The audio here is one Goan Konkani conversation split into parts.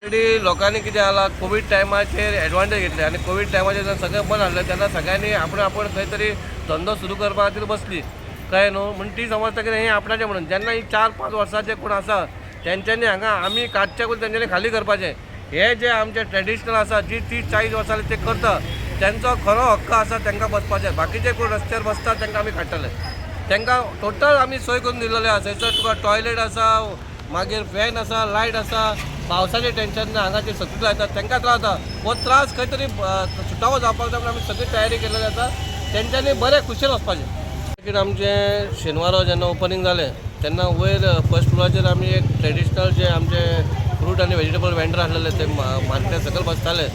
ऑलरेडी लोकांनी कितें जाला, कोवीड टायमाचेर एडवांटेज घेतले आनी कोवीड टायमाचेर जेन्ना सगळें बंद आहलें तेन्ना सगळ्यांनी आपण आपूण खंय तरी धंदो सुरू करपा खातीर बसली, कळ्ळें न्हू? म्हण ती समजता की हें आपणाचें म्हणून. जेन्ना ही 4-5 वर्सांचे कोण आसा, तेंच्यांनी हांगा आमी काडच्या पयलीं तेंच्यांनी खाली करपाचें. हे जे आमचे ट्रेडिशनल आसा, जी 30-40 वर्सां ते करता, तेंचो खरो हक्क आसा तांकां बसपाचें. बाकीचे कोण रस्त्यार बसता तांकां आमी काडटले. तांकां टोटल आमी सोय करून दिलेली आसा. थंयसर तुका टॉयलेट आसा, मागीर फॅन आसा, लायट आसा, पावसाचें टेंशन ना. हांगा जे सगळीं लायतात तांकां त्रास जाता. हो त्रास खंय तरी सुटावो जावपाक जाय म्हणून आमी सगळी तयारी केलेली आसा. तेंच्यांनी बरें खुशयेन वचपाचें. मागीर आमचें शेनवारा जेन्ना ओपनींग जालें तेन्ना वयर फर्स्ट फ्लोराचेर आमी एक ट्रेडिशनल जे आमचे फ्रूट आनी वेजिटेबल वेंडर आसलेले, ते मार्केटा सकयल बसताले,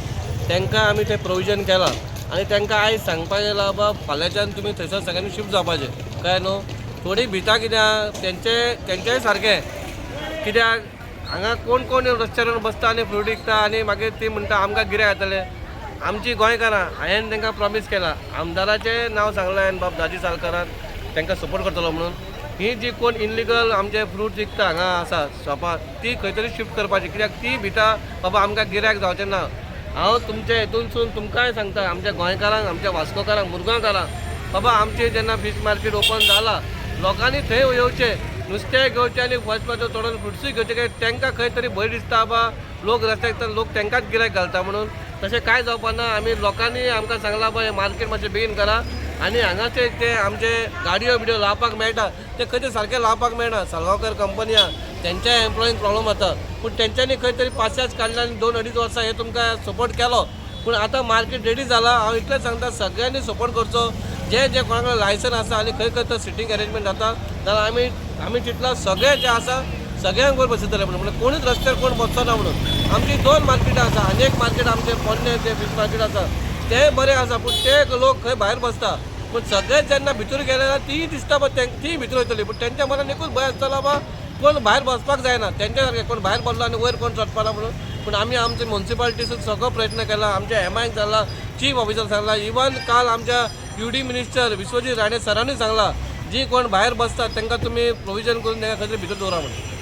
तांकां आमी तें प्रोविजन केलां आनी तांकां आयज सांगपाक येयला, बाबा, फाल्यांच्यान तुमी थंयसर सगळ्यांनी शिफ्ट जावपाचें, कळ्ळें न्हू? थोडीं भिता कित्याक तेंचेय सारकें, कित्याक हांगा कोण कोण रस्त्यार येवन बसता आनी फ्रूट विकता आनी मागीर ती म्हणटा आमकां गिरायक येतलें. आमची गोंयकारां, हांवें तांकां प्रॉमीस केलां, आमदाराचें नांव सांगलां हांवें, बाब दाजी सालकारान तांकां सपोर्ट करतलो म्हणून. ही जी कोण इनलिगल आमचे फ्रूट विकता हांगा आसा शॉपार, ती खंय तरी शिफ्ट करपाची, कित्याक ती भिता बाबा आमकां गिरायक जावचें ना. हांव तुमच्या हितूनसून तुमकांय सांगता, आमच्या गोंयकारांक, आमच्या वास्कोकारांक, मुरगांवकारांक, बाबा, आमचे जेन्ना फीश मार्केट ओपन जाला, लोकांनी थंय येवचें, नुस्तें घेवचें आनी फर्स्ट क्लास चडोवन फ्रुट्सूय घेवचें. कित्याक तांकां खंय तरी भंय दिसता, बाबा, लोक रस्त्यार लोक तांकांच गिरायक घालता म्हणून. तशें कांय जावपा ना. आमी लोकांनी आमकां सांगलां, बाबा, हें मार्केट मातशें बेगीन करा आनी हांगाचे ते आमचे गाडयो बिडयो लावपाक मेळटा, ते खंय तरी सारकें लावपाक मेळना. सालगांवकर कंपनी आहा, तेंच्या एम्प्लॉईंक प्रॉब्लम जाता, पूण तेंच्यांनी खंय तरी पासियेंस काडलें आनी 2-2.5 वर्सां हे तुमकां सपोर्ट केलो. पूण आतां मार्केट रेडी जाला. हांव इतलेंच सांगता, सगळ्यांनी सपोर्ट करचो. जे जे कोणा कडेन लायसन आसा आनी खंय खंय तर सिटींग अरेंजमेंट जाता जाल्यार आमी चिंतला सगळे जे आसा सगळ्यांक बरोबर बसयतले म्हणून. म्हणजे कोणूच रस्त्यार कोण बसचो ना म्हणून. आमची दोन मार्केटां आसा आनी एक मार्केट आमचें पोन्नें तें फीश मार्केट आसा, तें बरें आसा, पूण ते लोक खंय भायर बसता. पूण सगळेच जेन्ना भितर गेले जाल्यार तीय दिसता पळय, तीय भितर वयतली. पूण तेंच्या मनान एकूच भंय आसतलो, बाबा, कोण भायर बसपाक जायना, तेंच्या सारकें कोण भायर बसलो आनी वयर कोण चडपाना म्हणून. पूण आमी आमचे मुन्सिपालिटीसून सगळो प्रयत्न केला. आमच्या एमआयक सांगला, चीफ ऑफिसर सांगला, इवन काल आमच्या युडी मिनिस्टर विश्वजीत राणे सरांनी सांगला, जी कोण भायर बसतात तांकां तुमी प्रोविजन करून तांकां खंय तरी भितर दवरा म्हणून.